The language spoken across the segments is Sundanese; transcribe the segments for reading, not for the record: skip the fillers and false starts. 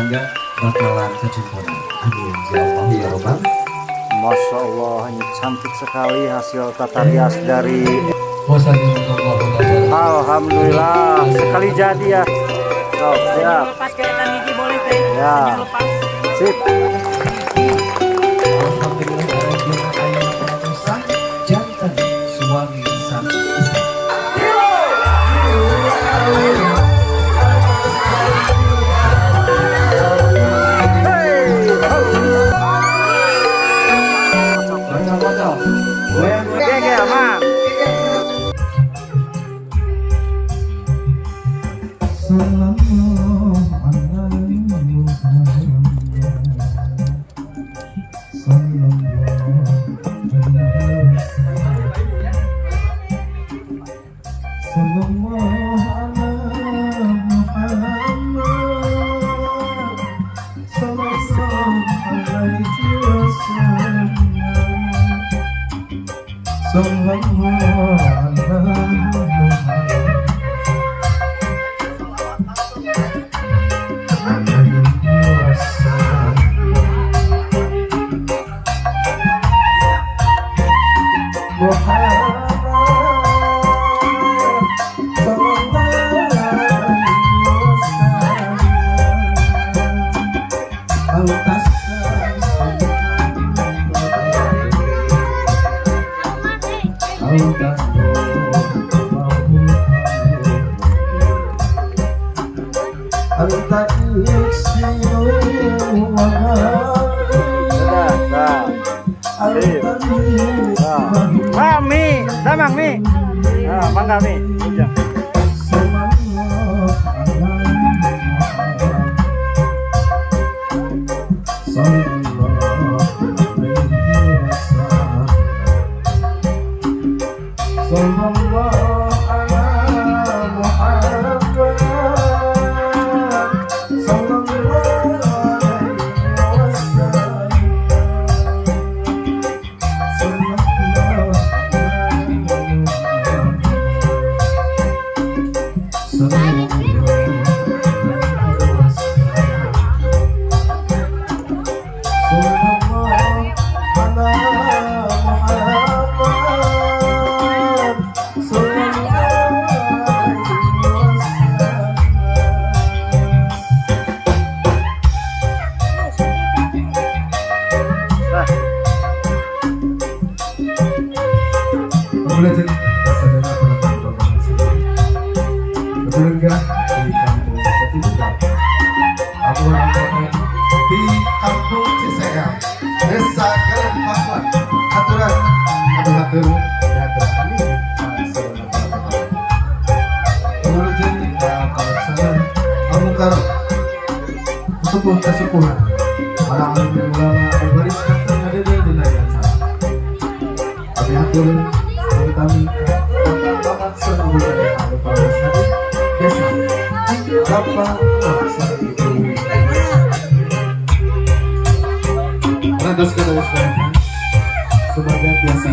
tangga bakalan kecumpuna. Amin ya Allah ya Robbal. Masya Allah, ini cantik sekali hasil tata rias dari Alhamdulillah sekali jadi ya. Oh, siap. Lepas kayak gigi boleh teh. Ya. Senyum lepas. Sip. Alhamdulillah ayeuna aya sah janten suami sang istri. Hey. Kocok-kocok. Oke, oke, aman. Sudah, dah. Sip. Nah. Wah, Mi, damang Mi. Nah, mangga Mi. Ujang. Nah, Di kampung Jatibuka, di kampung Ciseeng, Desa Gareng Pakuan, aturan atur diaturan kami Amukaro sepuh kesepuhan para alim ulama berbaris kantor hadir dina acara. Kami hatur kami Bapak sareng Ibu anu paras hadir desa Bapak sareng Ibu. Lantas kata sekalian, sebagai biasa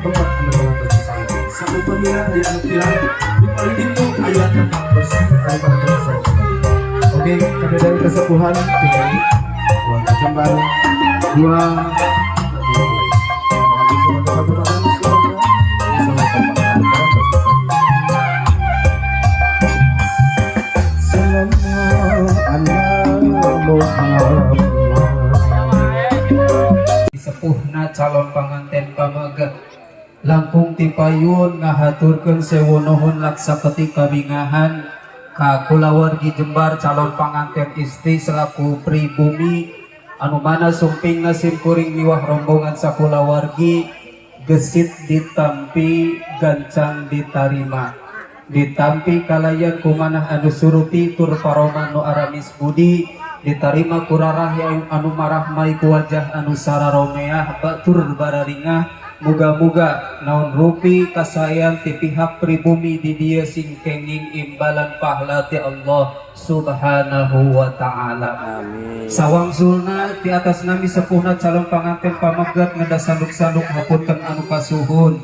tempat anu parantos saiki. Saupamina aya anu kirang di paling itu aya tempat bersih anu parantos saiki. Oke, kada dari kesepuhan tinggal dua jembar dua dua mulai. Satu tangan semoga bisa tempat parantos saiki. Sallallahu ala Muhammad. Sepuhna calon panganten pameget langkung tipayun ngahaturkeun sewu nuhun laksa ketika bingahan ka kulawargi Jembar calon panganten istri selaku pribumi anu mana sumpingna simkuring miwah rombongan sakulawargi gesit ditampi, gancang ditarima, ditampi kalayan kumanah anu suruti tur paroman nu aramis budi, ditarima kurarah yang anu marahmai ku wajah anu sararomeah batur bararingah. Muga-muga naon rupi kasaean ti pihak pribumi di dieu sing kenging imbalan pahala ti Allah Subhanahu wa Ta'ala. Amin. Sawangsulna ti atas nami sepuhna calon panganten pameget ngeda sanduk-sanduk hapunten anu kasuhun.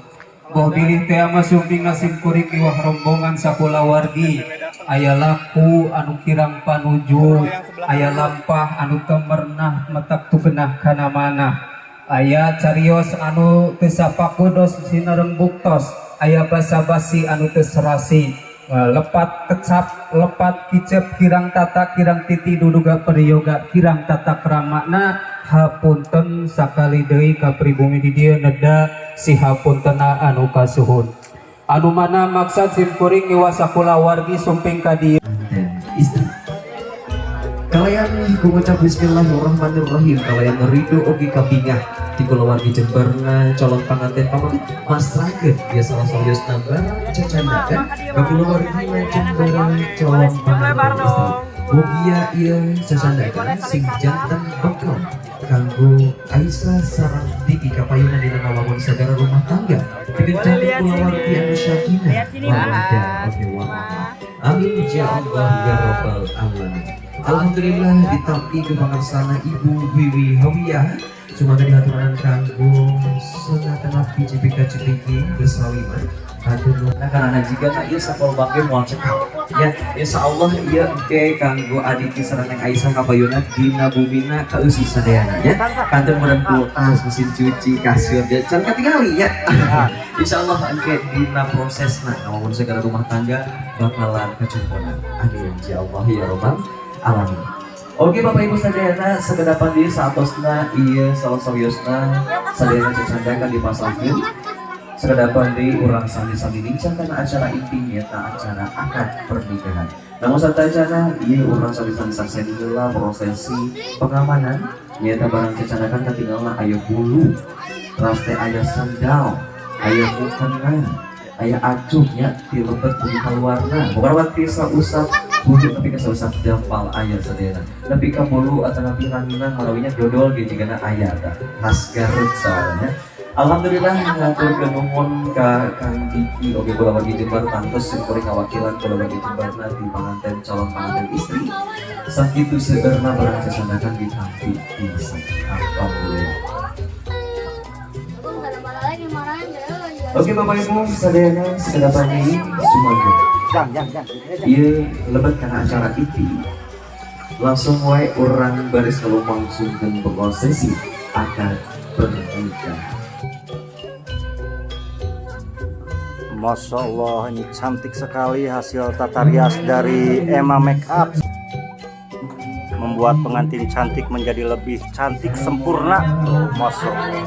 Boh bilih teh ama sumping sim kuring miwah rombongan sakulawargi. Aya laku anu kirang panuju, aya lampah anu teu merenah matak teu genah kana manah, aya carios anu teu sapakudos sinareng buktos, aya basa-basi anu teu serasi. Lepat kecap lepat kicep, kirang tata kirang titi, duduga peryoga kirang tata kramana. Hapunten sakali deui ka pribumi di dieu, neda si hapuntena anu kasuhun, anu mana maksad simkuring miwasa kulawargi sumping ka dieu. Dan istri. Kalayan ngucap bismillahirrahmanirrahim, kalayan ridho oge kabingah di kulawargi Jemberna calon panganten pameget masrahkeun dia salah sawiosna barang cacandakan ka kulawargi Jember calon panganten istri. Mugia ieu cacandakan sing janten bekal kanggo Aisyah sareng Diki kapayunan dina ngawangun sagara rumah tangga dengan janten kulawargi anu sakinah mawaddah oge warahmah. Amin ya Allah ya Rabbal alamin. Alhamdulillah ditampi ku pangarsana Ibu Wiwi Hawiyah. Sumangga dihaturanan kanggo senatana PJPK CPG bersawima. Hatur nuhun karena jika na ieu sapol bangke moal cekap. Ya, insyaallah ieu engke kanggo Adiki sareng Neng Aisyah kapayuna dina bumina kaeusi sadayana ya. Kantun meureun kulkas, mesin cuci, kasur, ya can katingali ya. Insyaallah engke dina prosesna ngawangun segala rumah tangga bakalan kacumponan. Amin ya Allah ya Rabbal alamin. Oke, Bapak Ibu sadayana, sakedapan deui saatosna ieu salah sawiosna sadayana cacandakan dipasangkeun. Sakedapan deui urang sami-sami nincang kana acara inti, nyaeta acara akad pernikahan. Namun satacana ieu urang sami-sami saksen heula prosesi pengamanan, nyaeta barang cacandakan katinggalna aya bulu, teras teh aya sandal, aya mukena, aya acuhnya ti lebet bumi kaluarna. Bukan ti sausap bulu tapi ka sausap dampal aya sadayana. Nepi ka bulu atanapi ranginang marawinya dodol ge jigana aya tah. Khas Garut soalnya. Alhamdulillah, ngaturkeun nuhun ka Kang Diki oge kulawargi Jember, tangtos simkuring ngawakilan kulawargi Jemberna di panganten calon panganten istri. Sakitu seueurna barang cacandakan ditampi pisan. Alhamdulillah. Oke, Bapak Ibu sadayana, sakedapan deui sumangga. Jang, jang, jang. Ieu lebet kana acara inti. Langsung wae urang baris ngelumangsungkeun prosesi akad pernikahan. Masya Allah, ini cantik sekali hasil tata rias dari Emma Makeup. Membuat pengantin cantik menjadi lebih cantik sempurna. Tuh, Masya Allah.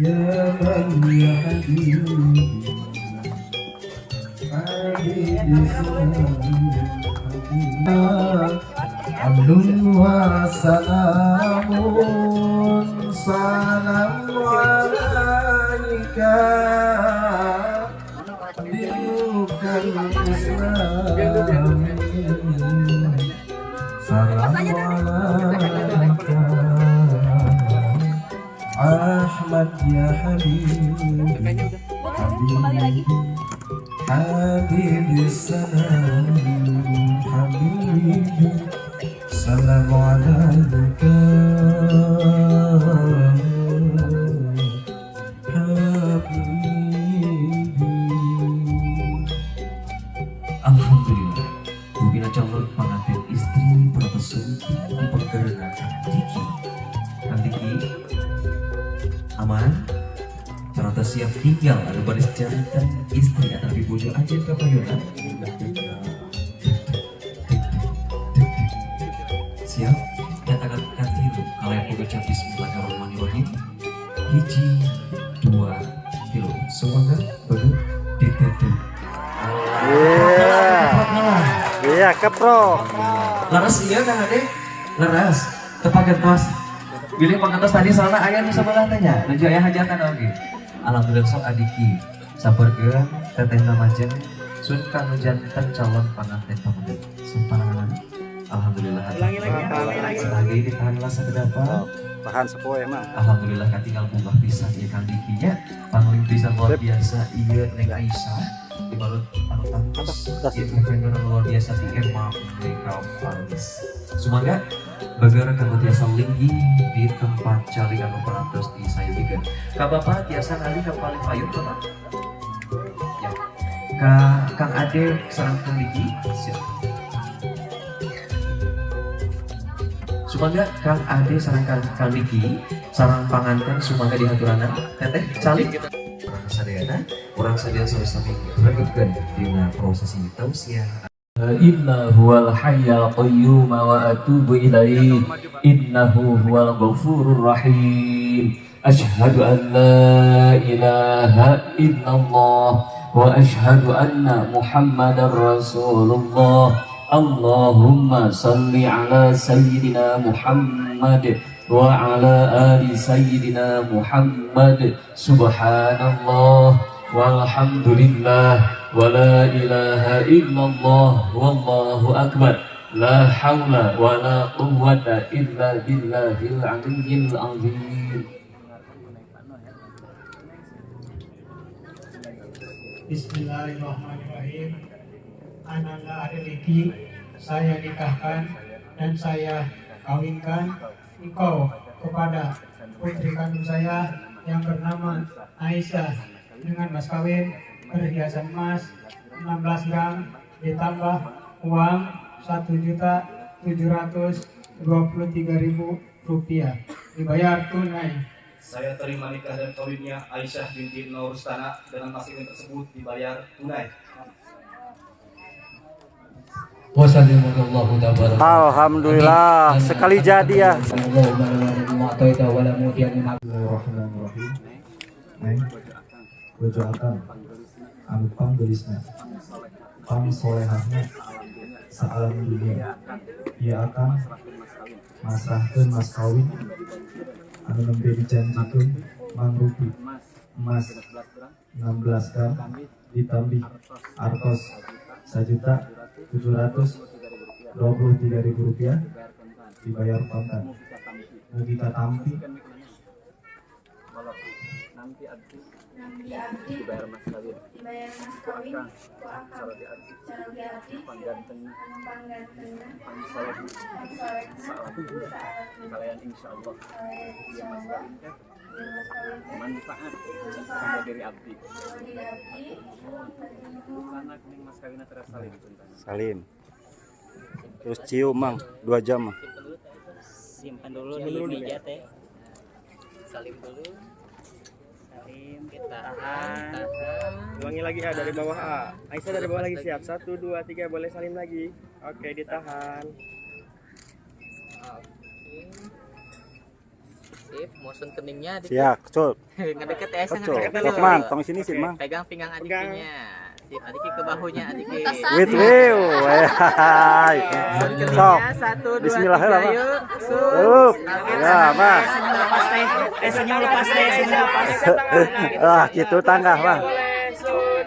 يا من يا حبيبي حبيبي حمد وسلام سلام عليك دينك الإسلام سلام عليك أحمد يا حبيبي حبيبي حبيبي السلام حبيبي سلام عليك حبيبي. Alhamdulillah, bumina calon pengantin istri parantos sumping di penggerenan Kang Diki. Kang Diki, aman? Ternyata siap tinggal anu baris janten istri atau bojo aja kapayuna. Siap? Katakan katilu kalian mengucap bismillahirrahmanirrahim. Hiji, dua, tilu. Semoga bener ditutup. Iya. Iya, keprok. Leres iya Kang Ade? Leres. Tepagentos. Bilih pangantos tadi soalnya aya nu sebelah teh nya. Nuju aya hajatan oge. Alhamdulillah, sok adiki. Sampurkeun tetehna majeng sun kanu janten calon panganten pameget. Sempangan. Alhamdulillah. Ulangi lagi, ulangi lagi. Sebagai ditahanlah sakedapa. Tahan sepoe emang. Alhamdulillah katinggal bunga pisan ieu Kang Diki nya. Pangling pisan luar biasa ieu Neng Aisyah dibalut anu tangtos Tas. ieu vendor luar biasa di Emma Makeup Artist. Sumangga Bager kanggo tiasa linggih di tempat calik anu parantos disayogikeun. Ka Bapak tiasa ngalih ka paling payun, Bapak. Ya. Ka Kang Ade sareng Kang Diki. Siap. Sumangga Kang Ade sareng Kang Diki sareng panganten, sumangga dihaturanan teteh calik. Urang sadayana, urang sadayana sami-sami regepkeun dina prosesi tausiah. إلا هو الحي القيوم وأتوب إليه إنه هو الغفور الرحيم أشهد أن لا إله إلا الله وأشهد أن محمدا رسول الله اللهم صل على سيدنا محمد وعلى آل سيدنا محمد سبحان الله والحمد لله ولا إله إلا الله والله أكبر لا حول ولا قوة إلا بالله العلي العظيم. Bismillahirrahmanirrahim. Ananda Adeliki, saya nikahkan dan saya kawinkan engkau kepada putri kandung saya yang bernama Aisyah dengan mas kawin perhiasan emas 16 gram ditambah uang Rp1.723.000 dibayar tunai. Saya terima nikah dan kawinnya Aisyah binti Nur Rustana dengan mas kawin tersebut dibayar tunai. Alhamdulillah, sekali jadi ya. Bismillahirrahmanirrahim. Neng, bojo akang anu panggeulisna, pangsolehahna saalam dunia. Ieu akang masrahkeun mas kawin anu nembe dijanjikeun mangrupi emas 16 gram ditambih artos Rp1.723.000 dibayar kontan. Mugi katampi. Nampi abdi dibayar mas kawin ku akang calogi abdi anu panggantengna, pangsolehna saalam Kalian insyaallah kalian ieu mas insyaallah kawin teh ieu mas kawin teh manfaat manfaat kanggo diri abdi. Kanggo diri abdi. Sana kuning mas kawinna teras salim punten. Salim. Terus cium, Mang, 2 jam, Mang. Simpan dulu di meja teh. Salim dulu, salim, kita tahan. Ulangi lagi A dari bawah A. Aisyah dari bawah lagi, siap. Satu, dua, tiga, boleh salim lagi. Oke, ditahan. Oke, sip, motion keningnya dikit. Siap, cul. Ngedeket ya, Aisyah. Kecil. Ngedeket Sok, dulu. Mang, tong sini sih, Mang. Pegang pinggang adikinya. Sip, adiki ke bahunya adiki. Wait, wait. Hai. Motion Sok. keningnya satu dua tiga Bismillahirrahmanirrahim. yuk. Sun. Up. Ya, Mang. Senyum lepas teh, eh, senyum lepas teh, senyum lepas. Ah, gitu tangga, Mang.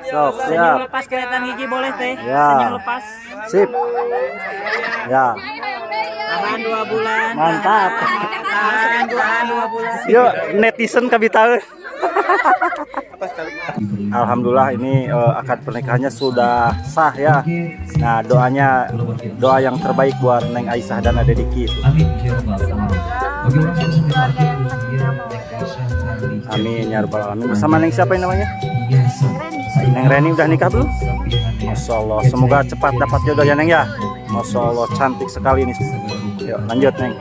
Sok, Senyum siap. lepas kelihatan gigi boleh teh. Ya. Senyum lepas. Sip. Ya. Tahan 2 bulan. Mantap. Tahan tahan 2 bulan. Yuk, netizen kami tahu. Alhamdulillah ini akad pernikahannya sudah sah ya. Nah, doanya doa yang terbaik buat Neng Aisyah dan Ade Diki. Amin ya rabbal alamin. Bagi orang yang sampai keluarga Neng Aisyah Rani. Amin ya rabbal alamin. Bersama Neng siapa yang namanya? Biasa. Neng Reni udah nikah belum? Masya Allah, semoga cepat dapat jodoh ya, Neng ya. Masya Allah, cantik sekali ini. Yuk, lanjut, Neng.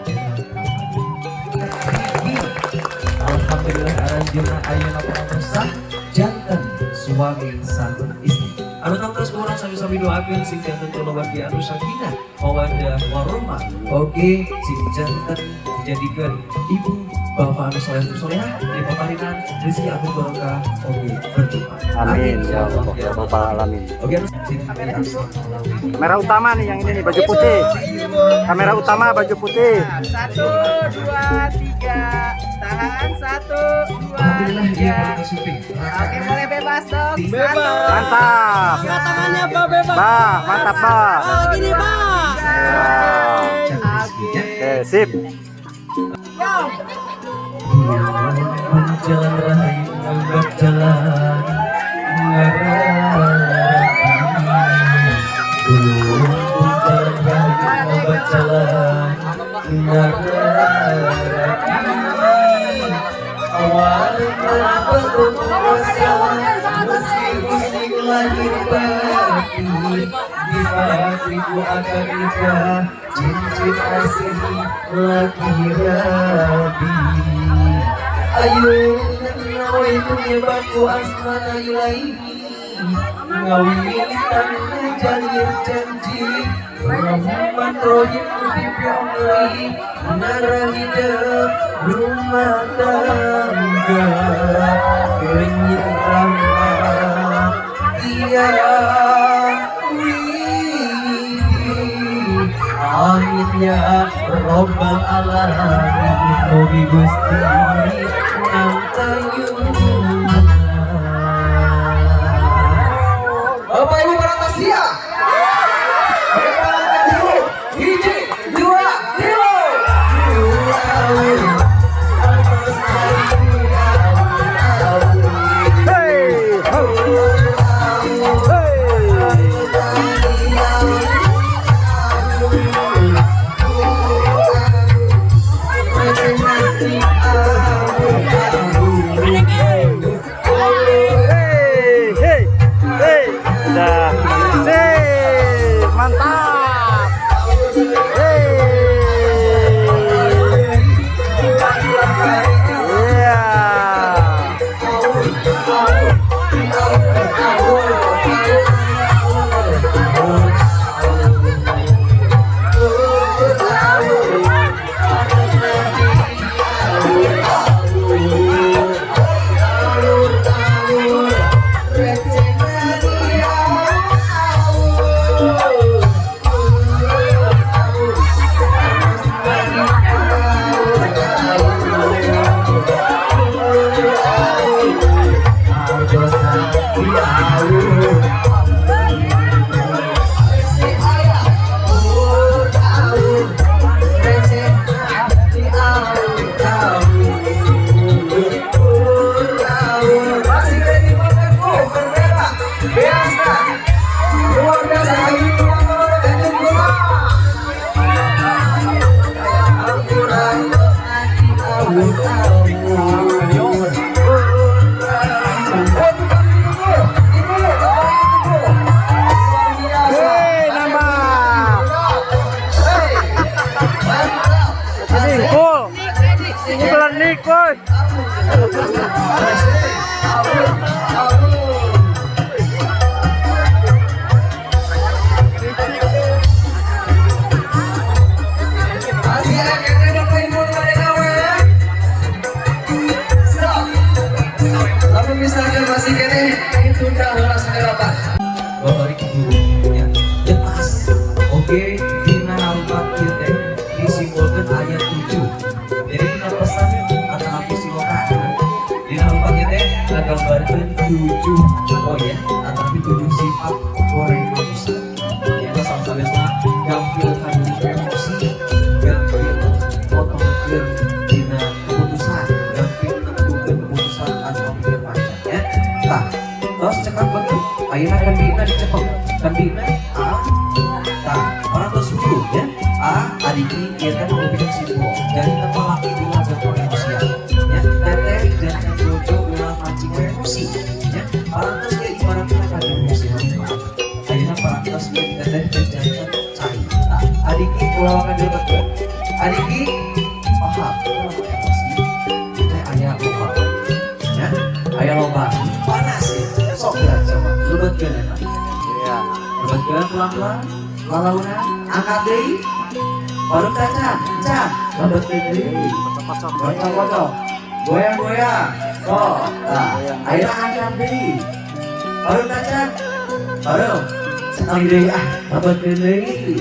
Alhamdulillah aranjeunna ayeuna parantos janten suami sareng istri. Anu tangtos urang sami-sami doakeun sing janten kulawargi anu sakinah, mawaddah warahmah. Oke, sing janten dijadikeun ibu bapak anu soleh solehah, dipaparinan rezeki anu barokah, oke berjumpa. Amin ya Allah ya rabbal alamin. Oke, anu sing diasma Malawi. Kamera utama nih yang ini nih baju putih. Kamera utama baju putih. Satu, dua, tiga. Tahan satu, dua, Alhamdulillah dia tiga. parantos syuting. Oke, boleh bebas dong. Satu. Mantap. Tangannya Pak bebas. Bah, mantap, Bah. Gini, Pak. Oke, Oke, sip. Jalan rahayu nambah jalan. Gulung jalan rahayu nambah jalan. Awalnya berdosa, meski pusing lagi pergi, di akad nikah, cincin asih lagi rabi. Ayo nawaitu nyebatku asmana ilahi, ngawitan jalir janji, Rahman Rohim di nara hidup rumah tangga, kenyit ramah iya widi. Amin ya Rabbal alamin, mugi Gusti nangtayuna. Bapak Ibu para siap. Hiji, dua, tilu. Hey, ho. Hey. Hey, hey, hey. Dah. Hey, mantap. Hey. Yeah. Hey, nambah. Cool. Klenik, woi. Lamun misalkan masih kene ditunda heula segera. Babari guru ya. Jelas. Oke, dina harupat ieu teh disimbolkeun ayat 7. Jadi dina pesan atau api siloka. Dina harupat ieu teh ngagambarkeun 7 oh ya, atau 7 sifat goreng manusia. Ya salah-salahna gampil kanu emosi, gampil potongkeun dina keputusan, gampil nentukeun keputusan anu mikir panjang ya. Tah, terus cekap betul. Ayeuna kendina dicepeng. Kendina A, tah, orang terus dulu ya. A, adiki ieu teh merupakan simbol. Jadi laki ulah gampang emosian. Ya, teteh jangan bojo ulah mancing emosi. Ya, orang terus ge ibaratna kada emosi harupat. Ayeuna parantos ieu teteh teh janten cai. Tah, adiki ulah wakan dilebetkeun. Adiki paham ulah emosi. Teh aya loba. Ya, aya loba. Panas ya. Sok gerak coba. Lebetkeun eta. Iya. Lebetkeun pelan-pelan. Lalaunan angkat deui. Baru kaca, can, lebetkeun deui. Kocok-kocok. Kocok-kocok. Goyang-goyang. Sok. Tah, ayeuna angkat deui. Baru kaca. Baru sekali deui ah, lebetkeun deui.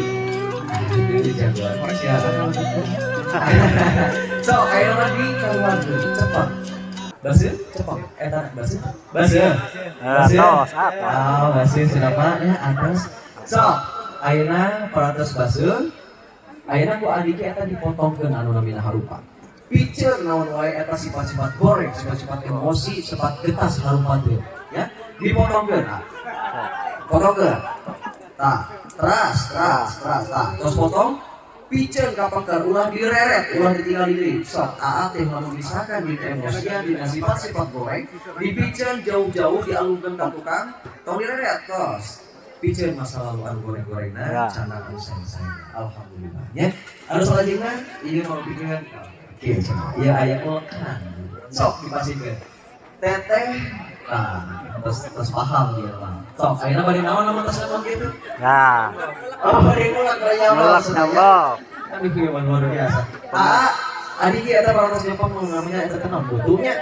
Aduh, jagoan siapa. Sok, ayeuna lagi keluarkeun cepet. Baseuh, cepet. Eta baseuh. Baseuh. Atos, atos. Ah, baseuh cenah ya atos. Sok, ayeuna parantos baseuh. Ayeuna ku adiki eta dipotongkeun anu namina harupat. Piceun naon wae eta sifat-sifat goreng, sifat-sifat emosi, sifat getas harupat teh, ya. Dipotongkeun ah. Potongkeun. Tah, teras, teras, teras, tah. Terus potong, Piceun ka pengker, ulah direret, ulah ditinggal deui. Sok aa teh lamun misalkan dina emosian, dina sifat-sifat goreng, dipiceun jauh-jauh, dialungkeun ka tukang, tong direret tos. Piceun masa lalu anu goreng-gorengna, canang anu sae-sae. Alhamdulillah nya. Anu salajengna ieu mau pikeun kieu cenah. Ieu aya ulekan. Sok dipasihkeun. Teteh ah, terus terus paham dia mah. Sok ayeuna bade naon lamun tos ngomong kitu? Nah, Oh, bade ngulek nyambel. Melak nyambel. Aduh, ieu mah luar biasa. Ah, adi ge eta parantos nyepeng nu namanya eta teh naon butuhnya?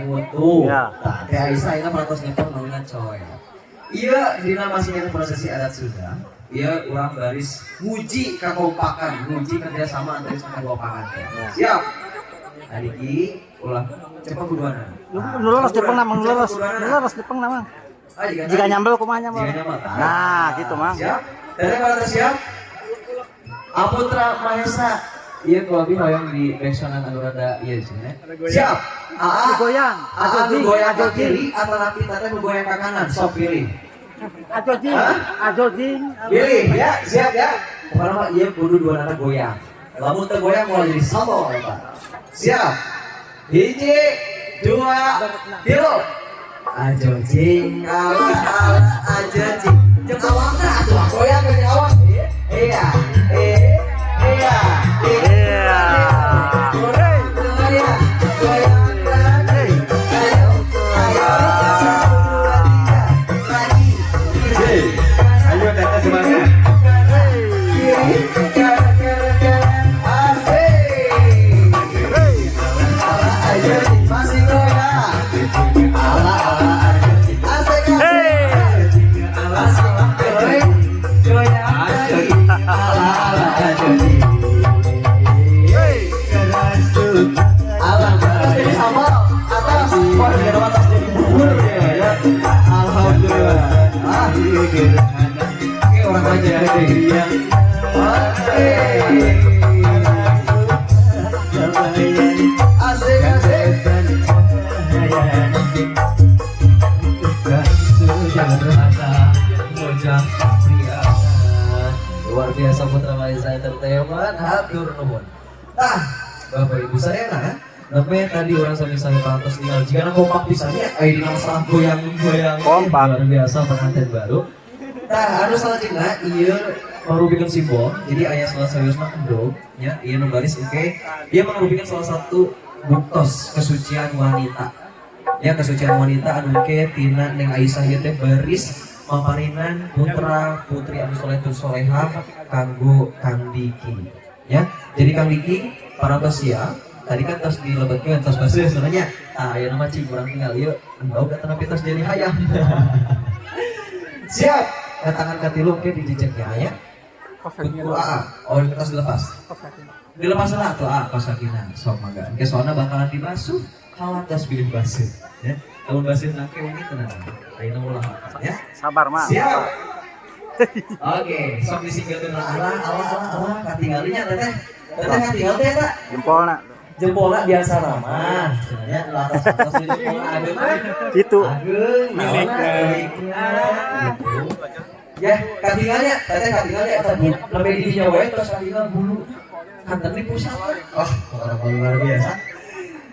Butuh. Ya. Tah, Teh Aisyah ayeuna parantos nyepeng namanya coy. Ieu dina masih kena prosesi adat Sunda. Ieu urang baris nguji kakompakan, nguji kerjasama antara kedua panganten. Siap. Adiki ulah cepet kuduana. Nu leres nyepengna Mang, nu leres. Nu leres nyepengna Mang. Ah, jika Jika nyambel kumaha nyambel? Jika nyambel. Nah, gitu Mang. Siap. Teteh kalau siap. Aputra Mahesa. Iya ku abi hoyong di backsoundan anu rada ieu cenah. Siap. Aa Goyang. Aa nu goyang ke kiri atau napi teteh nu goyang ke kanan? Sok pilih. Ajo jing, ajo jing. Pilih ya, siap ya. Pokoknya mah ieu kudu dua nana goyang. Lamun teu goyang moal jadi sambal eta. Siap. Hiji, dua, tilu. Ajo jing, ala ala ajo jing. Jeung awakna atuh goyang ke awak. Iya, iya, iya. Iya. Goyang, goyang lagi. Ayo, ayo. Satu, dua, tiga, lagi. Hey, ayo teteh semangat. Kiri, kanan, kanan, kanan. Asik. Ala aja masih goyang. Ala ala aja. Asik asik. Asik. Goyang, goyang lagi. Ala ala aja. Ala terus jadi sambal atas. Wah, di atas jadi bubur ya. Alhamdulillah. Ah, oke orang aja deh. Oke. Asik asik. Luar biasa Putra Mahesa Entertainment, hatur nuhun. Tah, Bapak Ibu sadayana, nembe tadi urang sami-sami parantos tinggal jika kompak pisannya aya dina masalah goyang-goyang. Kompak. Luar biasa pengantin baru. Tah, anu salajengna ieu merupakan simbol. Jadi aya salah sawiosna endog nya, ieu nu baris oke. Dia merupakan salah satu buktos kesucian wanita. Ya kesucian wanita anu ke tina Neng Aisyah ieu teh baris maparinan putra putri anu soleh soleha kanggo Kang Diki. Ya, jadi Kang Diki parantos ya. Tadi kan tos dilebetkeun tos baseuh sebenarnya. Tah ayeuna mah cing urang tinggal ieu endog eta nepi tos jadi hayam. Siap. Tangan katilu ke dijejek ya aya. Ku AA. Oh, tos dilepas. Dilepas lah tuh A kos kakina. Sok mangga. Engke soalna bakalan dibasuh, hawatos bilih basuh ya. Kalau basuh nangke wangi tenang. Ayeuna ulah ya. Sabar Mang. Siap. Oke, sok disinggalkeun lah Allah Allah Allah Allah katinggalinya teteh. Teteh katinggal teh eta. Jempolna. Jempolna biasa mah. Cenah lah atas atas jempolna ageung mah. Gitu. Ageung, naonna milikna gitu. Ya, katinggalnya, teteh katinggalnya eta bu. Lebih di dinya wae terus katinggal bulu. Kanten di pusat. Wah, orang luar biasa.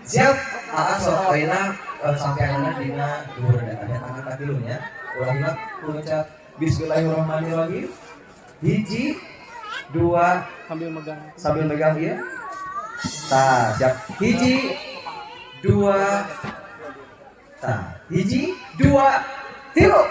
Siap, Aa sok ayeuna sampai ayeuna dina luhur eta nya tangan katilunya. Ulah hilap ngucap bismillahirrahmanirrahim. Hiji, dua, sambil megang ieu. Tah, siap. Hiji, dua, tah. Hiji, dua, tilu.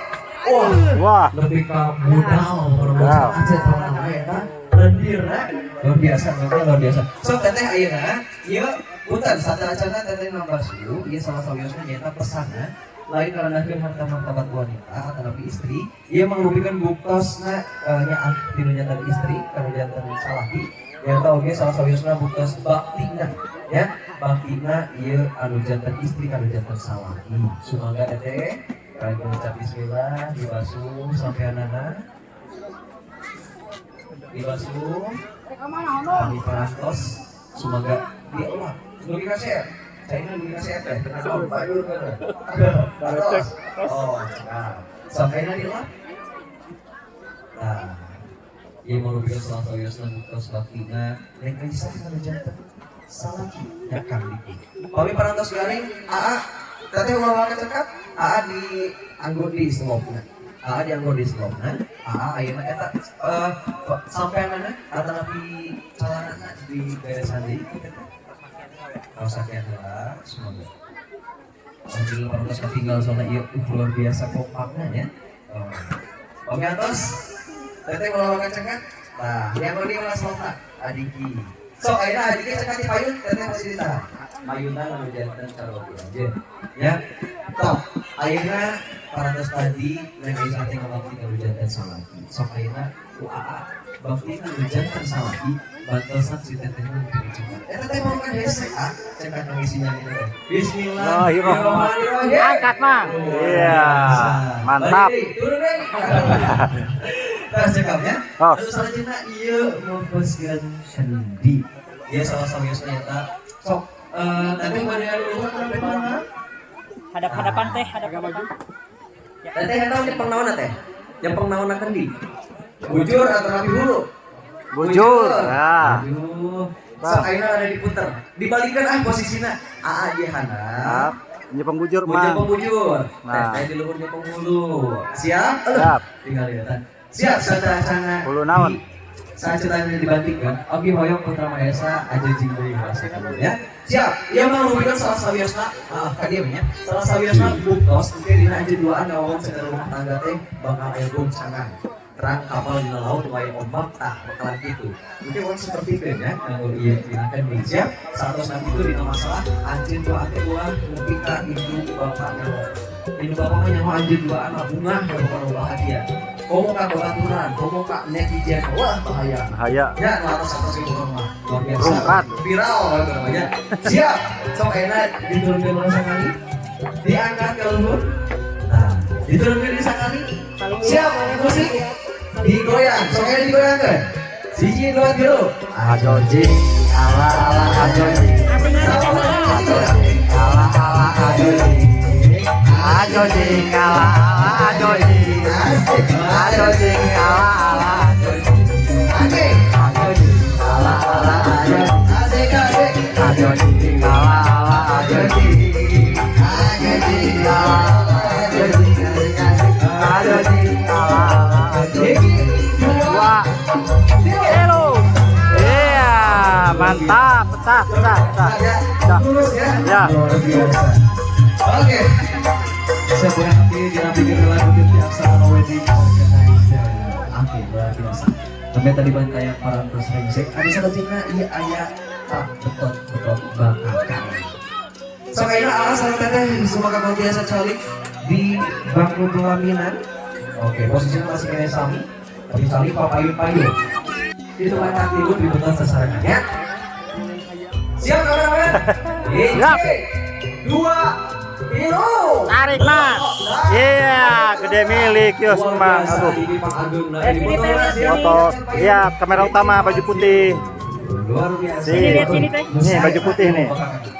Wah, Wah, lebih ke modal Modal. aja teman eta lendirna luar biasa, luar biasa. So teteh ayeuna ieu punten sateuacanna teteh nambasuh ieu salah sawiosna nyaeta pesanna lain ngarendahkeun harta martabat wanita atanapi istri, ieu mangrupakeun buktosna nyaah tinu janten istri kanu janten salaki nyaeta oge salah sawiosna buktos baktina ya, baktina ieu anu janten istri kanu janten salaki. Sumangga teteh kalian mengucap bismillah, dibasuh sampeanana, dibasuh kami parantos sumangga dielak sebelum dikasih saya ini lebih kasih teh kenapa dulu kan atos oh nah sampai nanti lah nah Ieu merupakan salah sawiosna buktos baktina Neng Aisyah anu janten salaki nya Kang Diki. Pami parantos garing, Aa teteh ulah waka cekap, Aa di anggo di selopna. Aa di anggo di selopna, Aa ayeuna eta sampeanana atanapi calanana di beresan deui kitu teh. Kaos sakian heula, semoga. Alhamdulillah parantos katinggal soalna ieu luar biasa kompakna nya. Oh. Oke atos, teteh ulah waka cekap. Nah, yang di ulah selopna, Adiki. Sok ayeuna Adiki cekap di payun, teteh masih ditahan. Payunan anu janten caroge aja. Ya. Top. Ayeuna parantos tadi Neng Aisyah teh ngabakti ka janten salaki. Sok ayeuna ku Aa bakti ka janten salaki bantosan si teteh mah cekap. Eta teh mau kan hese ah, cekap nang isinya gitu teh. Bismillahirrahmanirrahim. Angkat, Mang. Iya, mantap. Turun deui. Terus cekapnya. Tos. Terus selanjutnya ieu ngoboskeun sendi. Ieu salah sawiosna eta. Sok teteh bade luhur sampai mana? Hadap-hadapan teh, hadap-hadapan. Teteh eta nyepeng naonna teh? Nyepeng naonna kendi? Bujur atau rapi hulu? Bujur. Nah. Aduh. Sok ayeuna ada diputer. Dibalikan ah posisina. Aa di handap. Nyepeng bujur, Bujur Mang. bujur. Nah. Teteh di luhur nyepeng hulu. Siap? Siap. Tinggal lihat. Siap satacana. Hulu naon? Saacana dibantingkeun. Abdi hoyong Putra Mahesa aja jing deui rasakeun ya. Siap. Ieu mah rupikeun salah sawiosna, maaf ka dieu nya. Salah sawiosna buktos engke dina anjeun duaan ngawon sagala rumah tangga teh bakal aya goncangan. Terang kapal dina laut wae ombak tah bakalan kitu. Mungkin orang seperti itu ya, nganggo ieu dina kan siap. Saatosna kitu dina masalah anjeun duaan teh ulah nepi ka indung bapak nyaho. Indung bapak mah nyaho anjeun duaan mah bungah ya bakal bahagia. Komo ka babaturan, komo ka netizen, wah bahaya. Bahaya. Ya, nu atos-atos itu mah luar biasa. Rungkat. Viral gitu namanya. Siap. Sok ayeuna diturunkeun ulah sakali. Diangkat ke luhur. Nah, diturunkeun deui sakali. Siap, musik. Digoyang, sok ayeuna digoyangkeun. Siji, dua, tilu. Ajo jing, ala ala ajo jing. Ajo jing, ala ala ajo jing. Ajo jing ala ala ajo jing. Asik. Ajo jing ala ala ajo jing. Asik. Ajo jing ala ala ajo jing. Asik asik. Ajo jing ala ala ajo jing. Ajo jing ala ala ajo jing. Asik asik. Ajo jing ala ala ajo jing. Hiji, dua, Dua. tilu. Tilu. Iya, mantap, pecah, pecah, pecah. Ya, Pecah. lurus ya. Ya. Luar biasa. Oke. Sebuah hati dirapikan lagu di Aksara Wedding Organizer. Oke, luar biasa. Sampai tadi bantayang parantos rengsek. Ada selanjutnya iya aya tak betot betot bakakan. Sok ayeuna alas sareng teteh sumaga biasa calik di bangku pelaminan. Oke, posisinya masih kena sami. Tapi calik papayun-payun. Itu mata tilu di betot sasarangan ya. Siap kameramen? Siap. Hiji, dua, tilu. Tarik, Mas. Iya, gede milik yos, Mang. Aduh. Foto, iya, kamera utama baju putih. Luar biasa. Sip. Sini, lihat sini, teh. Nih, baju putih nih.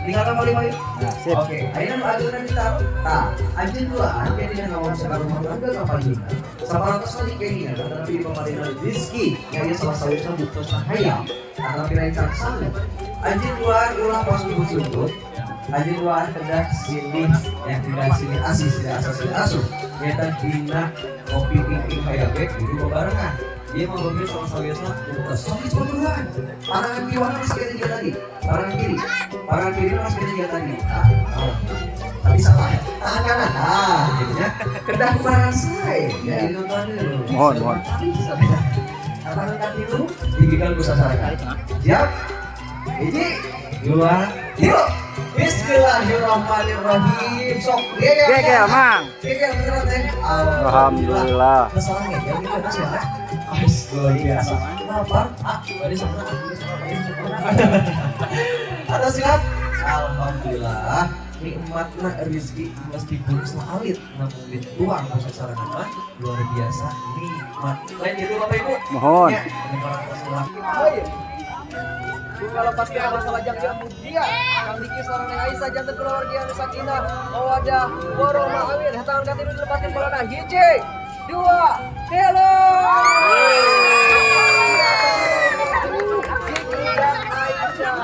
Tinggal kembali kembali. Nah, sip. Oke, ayeuna nu ageuna ditaruh. Tah, anjeun duaan ke dina ngawon sakar rumah tangga ka payuna. Saparantos tadi kenging tapi di pamarina rezeki nya ieu salah sawiosna buktosna hayam atanapi rancang sangu. Anjeun duaan ulah pos sungguh-sungguh. Anjeun duaan kedah silih ya kedah silih asih silih asah silih asuh. Nyata dina ngopi pingping hayam ge kudu bebarengan. Dia mau mobil salah sawiosna buktos. Sok coba duaan. Panangan kiwana masih kena juga tadi. Panangan kiri. Panangan kiri masih kena juga tadi. Ah, oh. Tapi salah. Tangan kanan. Ah, gitu ya. Kedah panangan sae. Ya, ini nonton dulu. Mohon, mohon. Tangan kaki lu dibikan ku sasaran. Siap? Hiji, dua, tilu. Bismillahirrahmanirrahim. Sok gegel. Gegel, Mang. Gegel beneran teh. Alhamdulillah. Masalah gegel gitu Mas ya. Ais, luar biasa. Lapar. Ah, tadi sama. Atau siap? Alhamdulillah. Nikmatna rezeki meskipun alit namun dituang ku sasaran mah luar biasa nikmat. Lain gitu Bapak Ibu. Mohon. Ya, Bunga lepaskan masalah jangja mudia. Kang Diki seorang Neng Aisyah janten keluarga anu sakinah mawadah warahmah amin. Tangan katilu dilepaskan balana hiji, dua, tilu. dan Aisyah.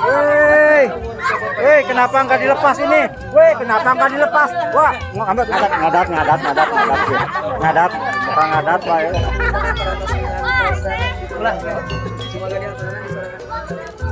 Woi, woi, kenapa nggak dilepas ini? Woi, kenapa nggak dilepas? Wah, ngadat, ngadat, ngadat, ngadat, ngadat, ngadat, ngadat, bukan ngadat, Pak. Semoga diaturkan disorakan.